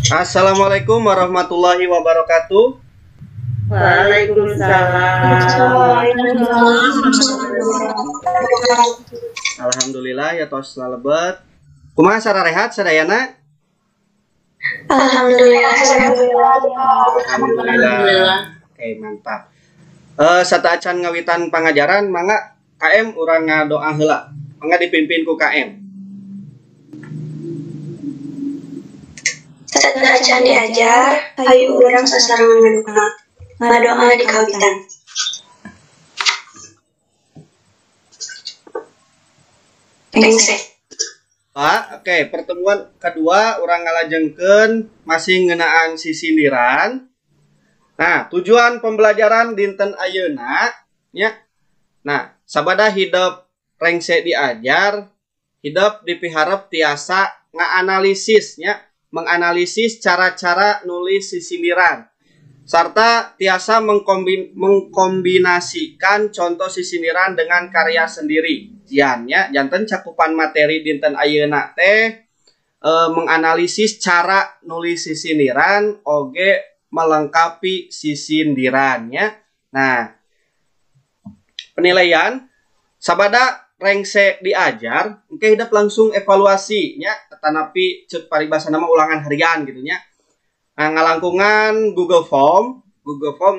Assalamualaikum warahmatullahi wabarakatuh. Waalaikumsalam. Alhamdulillah ya tos lalebet. Kumaha sararehat sadayana? Alhamdulillah. Alhamdulillah. Oke, mantap. Sateuacan ngawitan pangajaran mangga KM urang ngadoa heula. Mangga dipimpin ku KM. Sateuacan diajar, hayu urang sasarengan ngadoa. Ngadoa di kawitan. Rengse. Pak, oke, pertemuan kedua urang ngalajengkeun masih ngeunaan sisindiran. Nah, tujuan pembelajaran dinten ayeuna nya. Nah, sabada hidep rengse diajar, hidep dipiharep tiasa ngaanalisis nya, menganalisis cara-cara nulis sisindiran serta tiasa mengkombinasikan contoh sisindiran dengan karya sendiri. Jiannya janten cakupan materi dinten ayeuna teh menganalisis cara nulis sisindiran oge melengkapi sisindirannya. Nah, penilaian sabada rengse diajar engke hidep langsung evaluasi nya, tanapi ceuk paribasana mah ulangan harian gitu nya. Nah, ngalangkungan Google Form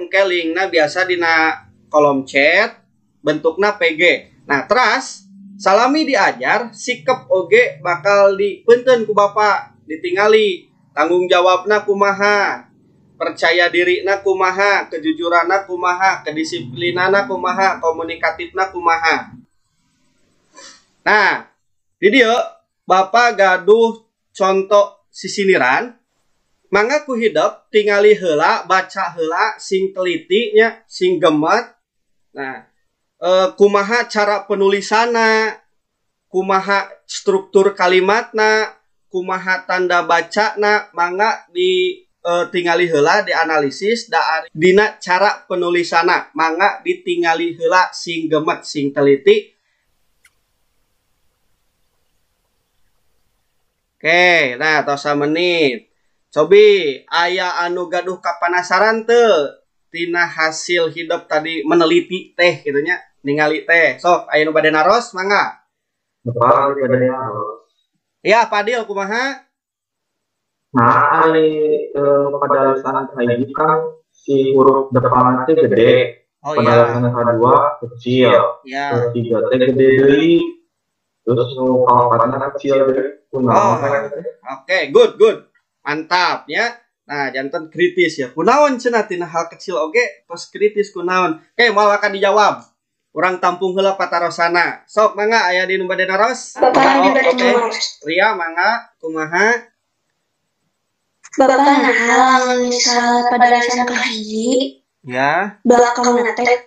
engke linkna biasa dina kolom chat bentukna PG. Nah, teras salami diajar sikep oge bakal dipeunteun ku bapak, ditingali tanggung jawabna kumaha, percaya dirina kumaha, kejujuranna kumaha, kedisiplinanna kumaha, komunikatifna kumaha. Nah, di dieu bapak gaduh contoh sisindiran. Mangga ku hidep tingali heula, baca heula sing teliti nya, sing gemet. Nah, kumaha cara penulisanna, kumaha struktur kalimatna, kumaha tanda bacana, mangga di tingali heula, dianalisis dina cara penulisanna, mangga ditingali heula sing gemet, sing teliti. Oke, nah tos menit. Cobi aya anu gaduh kapanasaran teu tina hasil hidup tadi meneliti teh gitu nya, ningali teh. Sok aya nu bade naros mangga. Bapak bade naros. Ya, Padil kumaha? Nah, ari padalisan hiji kan si huruf depan teh gede. Oh, padalisan kadua kecil. Ya. Ketiga teh gede deui. Terus nu kaopatna kecil deui. Oh, oke, good, good. Mantap ya. Nah, jantan kritis ya. Kunaon cenah tina hal kecil oge tos kritis kunaon. Oke, moal akan dijawab. Urang tampung heula patarosana. Sok mangga aya di nu bade naros? Bapak oh, bade oke. Naros. Ria mangga kumaha? Bapak naha lamun misal padalisan kahiji ya. Belakangna teh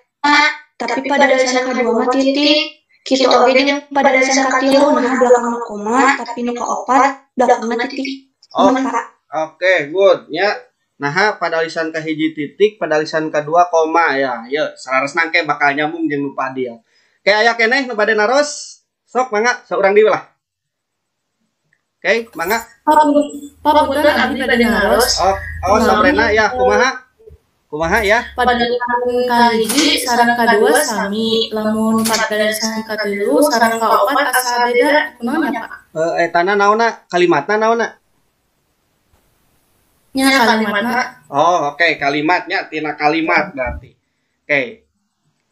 tapi padalisan kadua mah titik. Kitu oge jeung padalisan katilu naha belakangna koma tapi nu kaopat belakangna titik. Oh, oke, good ya. Nah, padalisan kahiji titik, padalisan kedua koma ya. Ya, saleresna engke bakal nyambung jeung nu Padil. Oke, aya keneh nu bade naros? Sok mangga saurang deui lah. Oke, mangga. Pak punten abdi bade naros. Oh, Sabrina ya, kumaha? Kumaha ya? Padalisan kahiji sareng kadua sami, lamun padalisan katilu sareng kaopat asa beda kunaon ya, Pak? Etana naonna? Kalimatna naonna? Nya kalimatna. Oh, oke, kalimatnya tina kalimat berarti. Oke.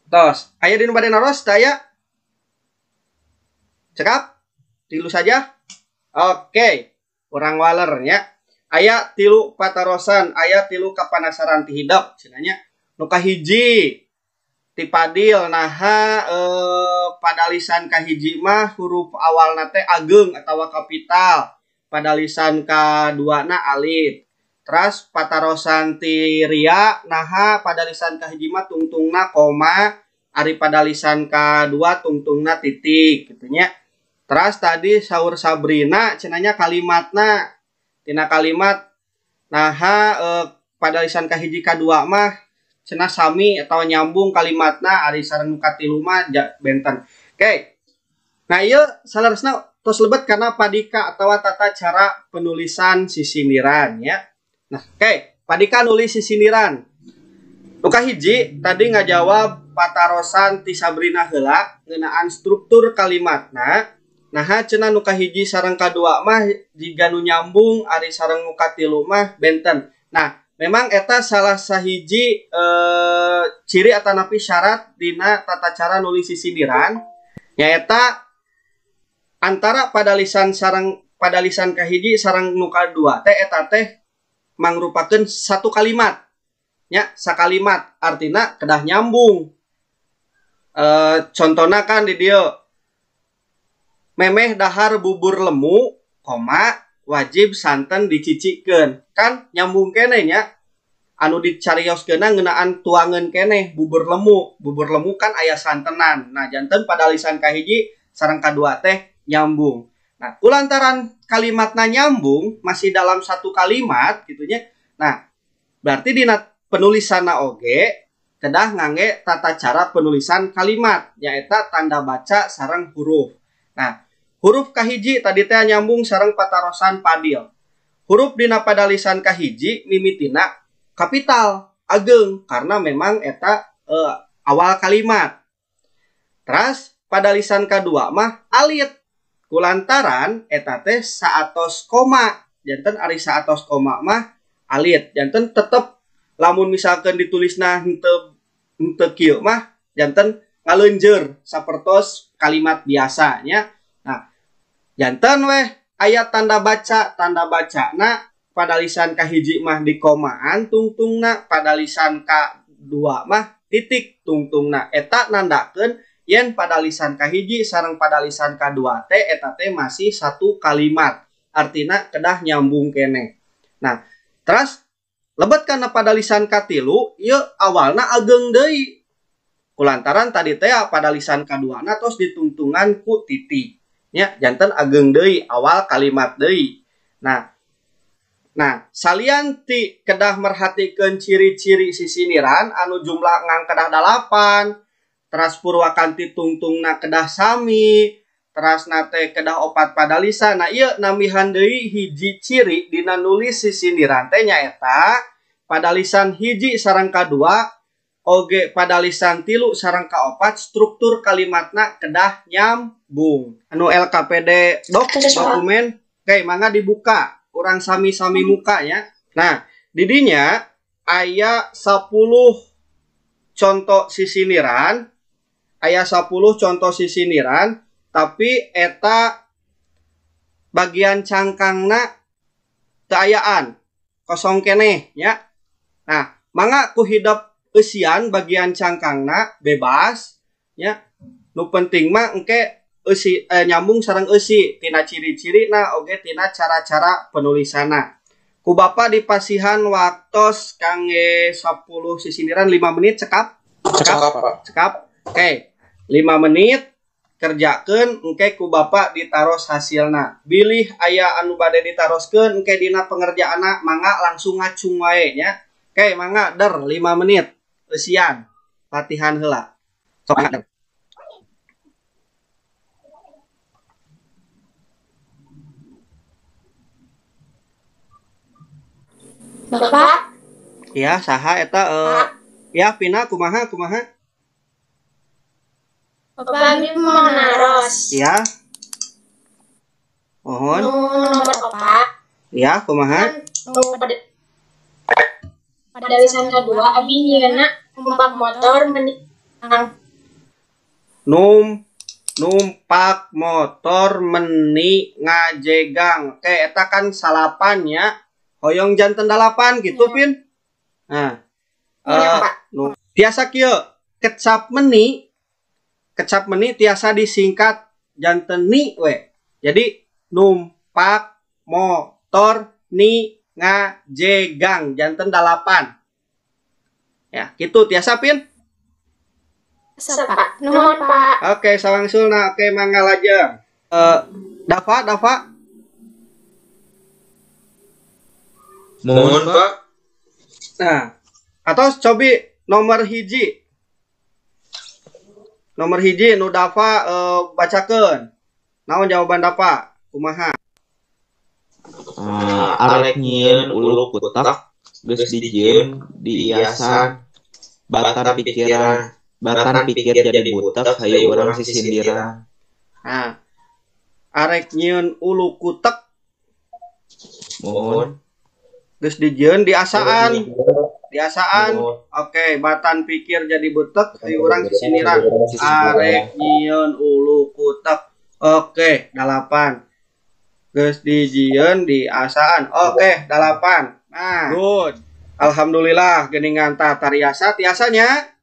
Tos, aya di nu bade naros teu aya? Cekap? Tilu saja? Oke. Urang waler nya. Aya tilu patarosan, aya tilu kapanasaran ti hidep cenah nya. Nu kahiji ti Padil naha padalisan kahiji mah huruf awalna teh ageng atawa kapital, padalisan kaduana alit. Teras patarosan ti Ria naha padalisan kahiji mah tungtungna koma, ari padalisan kadua tungtungna titik gitu nya. Teras tadi saur Sabrina cenah kalimatna tina kalimat naha padalisan kahiji kadua mah cenah sami atau nyambung kalimatna ari sareng nu katilu mah benten. Oke. Nah, ieu saleresna tos lebet karena padika atau tata cara penulisan sisindiran ya. Nah, oke, padika nulis sisindiran. Nu kahiji tadi ngajawab patarosan ti Sabrina heula ngeunaan struktur kalimatna. Nah, cenah nu kahiji sareng kadua mah jiga nu nyambung ari sareng nu katilu mah benten. Nah, memang eta salah sahiji ciri atanapi syarat dina tata cara nulis sisindiran nyaeta antara padalisan sareng padalisan kahiji sareng nu kadua teh eta teh mangrupakeun satu kalimat nya, sakalimat artina kedah nyambung. Contohna kan di dieu memeh dahar bubur lemu koma wajib santen dicicikeun, kan nyambung keneh nya. Anu dicarioskeunna ngeunaan tuangeun keneh bubur lemu, bubur lemu kan aya santenan. Nah, janten padalisan kahiji sareng kadua teh nyambung. Nah, kulantaran kalimatna nyambung masih dalam satu kalimat gitu nya. Nah, berarti dina penulisanna oge kedah ngangge tata cara penulisan kalimat nyaeta tanda baca sareng huruf. Nah, huruf kahiji tadi teh nyambung sareng patarosan Padil. Huruf dina padalisan kahiji mimitina kapital ageng karena memang eta awal kalimat. Teras padalisan kadua mah alit kulantaran eta teh saatos koma. Janten ari saatos koma mah alit. Janten tetep lamun misalkan ditulisna henteu henteu kieu mah janten ngaleunjeur sapertos kalimat biasanya. Nah, janten weh aya tanda baca, tanda bacana padalisan kahiji mah di komaan tungtungna, padalisan kadua mah titik tungtungna. Eta nandakeun yen padalisan kahiji sareng padalisan kadua teh eta teh masih satu kalimat. Artina kedah nyambung keneh. Nah, terus lebet kana padalisan katilu ieu awalna ageng deui. Kulantaran tadi teh padalisan kaduana tos ditungtungan ku titik. Nya janten ageng deui awal kalimat deui. Nah, salian ti kedah merhatikeun ciri-ciri sisindiran anu jumlah ngang kedah 8, teras purwakanti tungtungna kedah sami, teras nate kedah opat padalisan. Nah, ieu nambihan deui hiji ciri dina nulis sisindiran teh nyaeta padalisan hiji sareng kadua oge padalisan tilu sareng kaopat struktur kalimatna kedah nyambung. Anu LKPD dokumen, oke, mangga dibuka. Urang sami-sami muka ya. Nah, didinya aya 10 contoh sisindiran, aya 10 contoh sisindiran, tapi eta bagian cangkangna teu ayaan, kosong keneh ya. Nah, mangga ku hidep eusian bagian cangkangna bebas ya. Nu penting mah engke eusi nyambung sareng eusi tina ciri-cirina oge tina cara-cara penulisanna. Ku Bapak dipasihan waktos kangge 10 sisindiran 5 menit cekap? Cekap, Pak. Cekap. Oke. 5 menit kerjakeun engke ku Bapak ditaros hasilna. Bilih aya anu bade ditaroskeun engke dina pengerjaanna mangga langsung ngacung wae nya. Oke, mangga der 5 menit eusian latihan heula. Sok mangga der. Bapak? Ya, saha eta ya Pina kumaha kumaha? Bapak abi mau naros. Ya. Mohon. Nu nomor 4. Ya, kumaha? Padalisan kedua abi nyieuna numpak motor meni numpak motor meni ngajegang. Oke, eta kan salapan ya. Hoyong janten 8 gitu, ya. Pin. Nah, ya, tiasa kieu kecap meni tiasa disingkat janten ni we. Jadi numpak motor ni ngajegang janten 8. Ya, gitu tiasa Pin. Tiasa, Pak. Nuhun, Pak. Oke, sawangsulna. Oke, mangga lajeng. Dafa, Dafa. Mohon, Pak. Nah, atau cobi nomor hiji. Nomor hiji nu Dafa bacakeun. Naon jawaban Dapa? Kumaha? Arek nyieun ulu kutek geus dijieun diiasan batan pikiran batan pikir jadi butek hayu urang sisindiran. Nah, arek nyieun ulu kutek mohon geus dijieun diasaan. Diasaan. Oke, batan pikir jadi butek hayu urang sisindiran. Arek nyieun ulu kutek. Oke, 8. Geus dijieun diasaan. Oke, 8. Nah, good. Alhamdulillah geuningan tah tariasa tiasanya.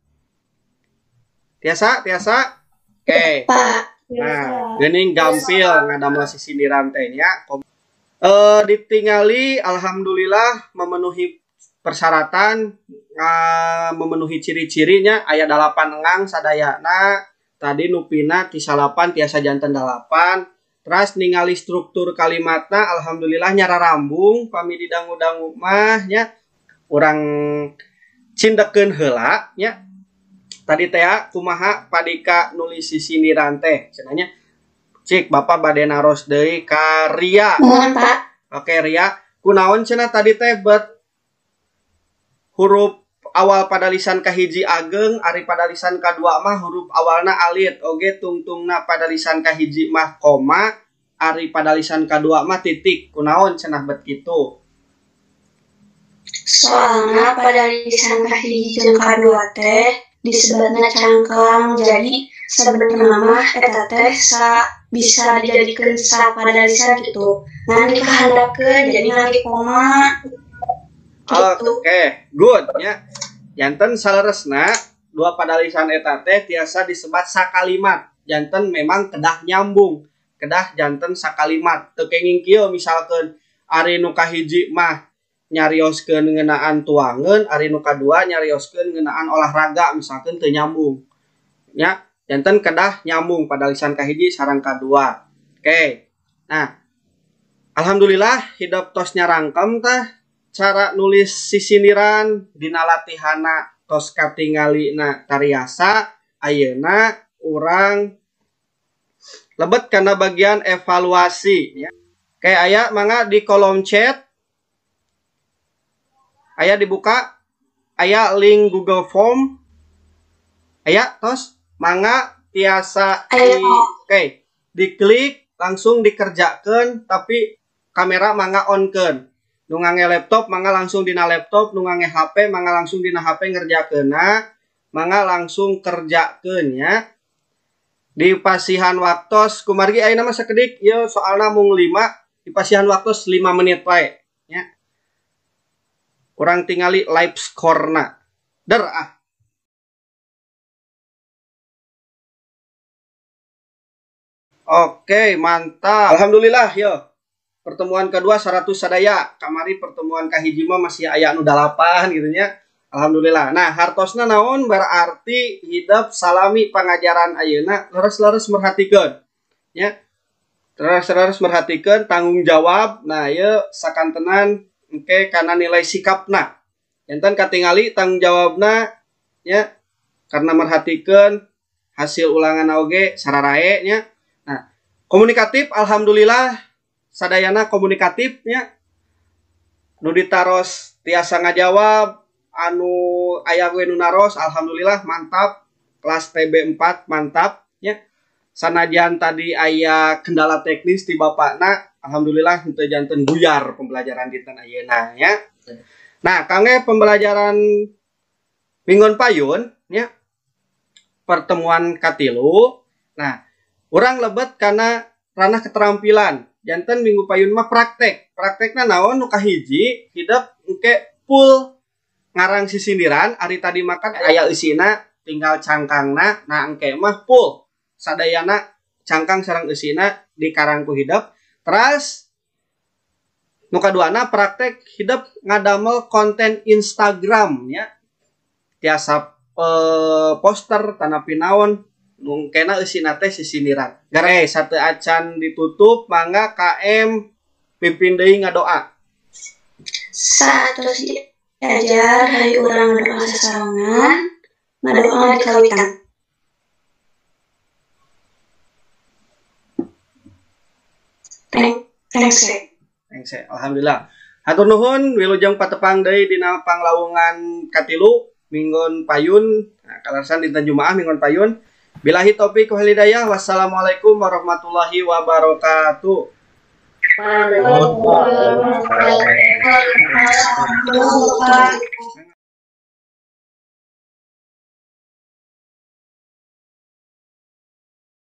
Tiasa, tiasa. Oke. Nah, geuning gampil ngadamel sisindiran teh nya. Ditingali alhamdulillah memenuhi persyaratan, memenuhi ciri-cirinya aya 8 engang sadayana. Tadi nupina ti 9 tiasa janten 8. Terus ningali struktur kalimatna alhamdulillah nyararambung pami didangu-dangu mah nya. Urang cindekeun heula nya. Tadi teh kumaha padika nulis sisindiran teh cenah nya. Cik Bapak bade naros deui ka Ria. Mohon Pak. Oke Ria, kunaon cenah tadi teh bet huruf awal pada lisan kahiji ageng, ari pada lisan kadua mah huruf awalna alit, oge tungtungna pada lisan kahiji mah koma, ari pada lisan kadua mah titik. Kunaon cenah bet kitu? Soalna pada lisan kahiji jeung kadua teh disebutna cangkang, jadi sebenarnya mah eta teh bisa dijadikeun sa pada lisan gitu. Ngan dikahandapkeun jadi ngan koma. Gitu. Oke, good ya. Janten saleresna dua padalisan eta teh tiasa disebat sakalimat. Janten memang kedah nyambung, kedah janten sakalimat. Teu kenging kieu misalkeun ari nu kahiji mah nyarioskeun ngeunaan tuangeun, ari nu kadua nyarioskeun ngeunaan olahraga misalkeun teu nyambung. Nya, janten kedah nyambung padalisan kahiji sareng kadua. Oke. Nah, alhamdulillah hidep tos nyarangkem tah cara nulis sisindiran dina latihana tos katingalina tariasa. Ayeuna urang lebet kana bagian evaluasi ya. Oke, aya mangga di kolom chat aya dibuka, aya link Google Form, aya tos mangga tiasa di, oke, diklik langsung dikerjakan tapi kamera mangga on keun. Nu ngange laptop mangga langsung dina laptop, nu ngange HP mangga langsung dina HP ngerjakeunna, mangga langsung kerjakeun ya. Di pasihan waktos kumargi ayeuna mah sakedik ieu soalna mung 5, di pasihan waktos 5 menit wae nya. Urang tingali live score-na. Der ah. Oke, mantap. Alhamdulillah yo. Pertemuan kedua 100 sadaya. Kamari pertemuan kahiji mah masih aya anu 8 gitu nya. Alhamdulillah. Nah, hartosna naon berarti hidep salami pangajaran ayeuna leres-leres merhatikeun. Ya. Leres-leres merhatikeun tanggung jawab. Nah, ieu sakantenan engke kana nilai sikapna. Janten katingali tanggung jawabna nya karena merhatikeun hasil ulangan oge sararae nya. Nah, komunikatif alhamdulillah sadayana komunikatifnya nu ditaros tiasa ngajawab, anu aya we nu naros alhamdulillah mantap, kelas TB4 mantap nya. Sanajan tadi aya kendala teknis ti bapakna, alhamdulillah henteu janten buyar pembelajaran dinten ayeuna nya. Nah, kangge pembelajaran minggon payun nya pertemuan katilu. Nah, urang lebet kana ranah keterampilan. Janten minggu payun mah praktek. Praktekna naon nu kahiji hidep engke full ngarang sisindiran, ari tadi makan aya eusina tinggal cangkangna, nah engke mah full sadayana cangkang sareng eusina dikarang ku hidep. Teras nu kaduana praktek hidep ngadamel konten Instagram ya. Tiasa poster tanapi naon nu kena eusina teh sisindiran. Gare satu acan ditutup mangga KM pimpin deui ngadoa. Saatos diajar hayu urang ngadoa sasarengan, ngadoa dikawitan. Rengse. Rengse. Alhamdulillah. Hatur nuhun, wilujeng patepang deui dina panglawungan katilu minggon payun. Nah, kaleresan dinten Jumaah minggon payun. Billahi taufik wal hidayah. Wassalamualaikum warahmatullahi wabarakatuh. Waalaikumsalam.